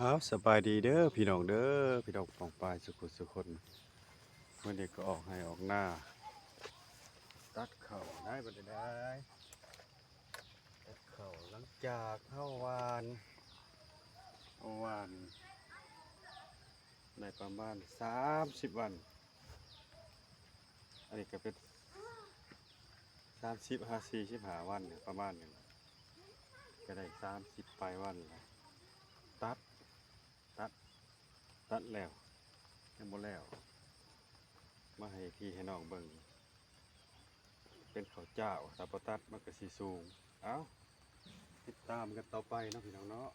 ອ້າວ ສະບາຍດີເດີພີ່ນ້ອງເດີ ພີ່ນ້ອງປ້ອງປາຍສຸຂູສຸຄົນ. ມື້ນີ້ກໍອອກໄຮ່ອອກນາ ຕັດເຂົ້າໄດ້ບັດນີ້ໄດ້ ຕັດເຂົ້າ ຫຼັງຈາກເຮົາຫວ່ານ ເຮົາຫວ່ານໄດ້ປະມານສາມສິບວັນ ອັນນີ້ກໍເປັນສາມສິບຫາສີ່ສິບຫ້າວັນ ປະມານນີ້ແຫຼະ ກໍໄດ້ສາມສິບປາຍວັນແລ້ວ ຕັດ ຕັດ ຕັດແລ້ວ ຍັງບໍ່ແລ້ວ ມາໃຫ້ພີ່ໃຫ້ນ້ອງເບິ່ງ ເປັນເຂົ້າຈ້າວ ຖ້າບໍ່ຕັດມັນກໍຊິສູງ. ເອົ້າ ຕິດຕາມກັນຕໍ່ໄປເນາະພີ່ນ້ອງເນາະ.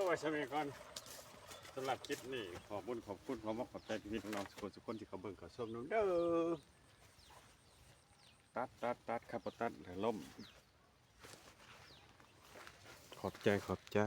ໄວ້ສ່ຳນີ້ກ່ອນ ສຳລັບຄລິບນີ້ ຂອບບຸນຂອບຄຸນ ຂອບມຸກຂອບໃຈພີ່ໆນ້ອງໆທຸກຄົນທີ່ເຂົ້າເບິ່ງເຂົ້າຊົມນຳເດີ. ຕັດ ຕັດ ຕັດ ຄັນບໍ່ຕັດແລ້ວລົ້ມ. ຂອບໃຈ ຂອບໃຈ.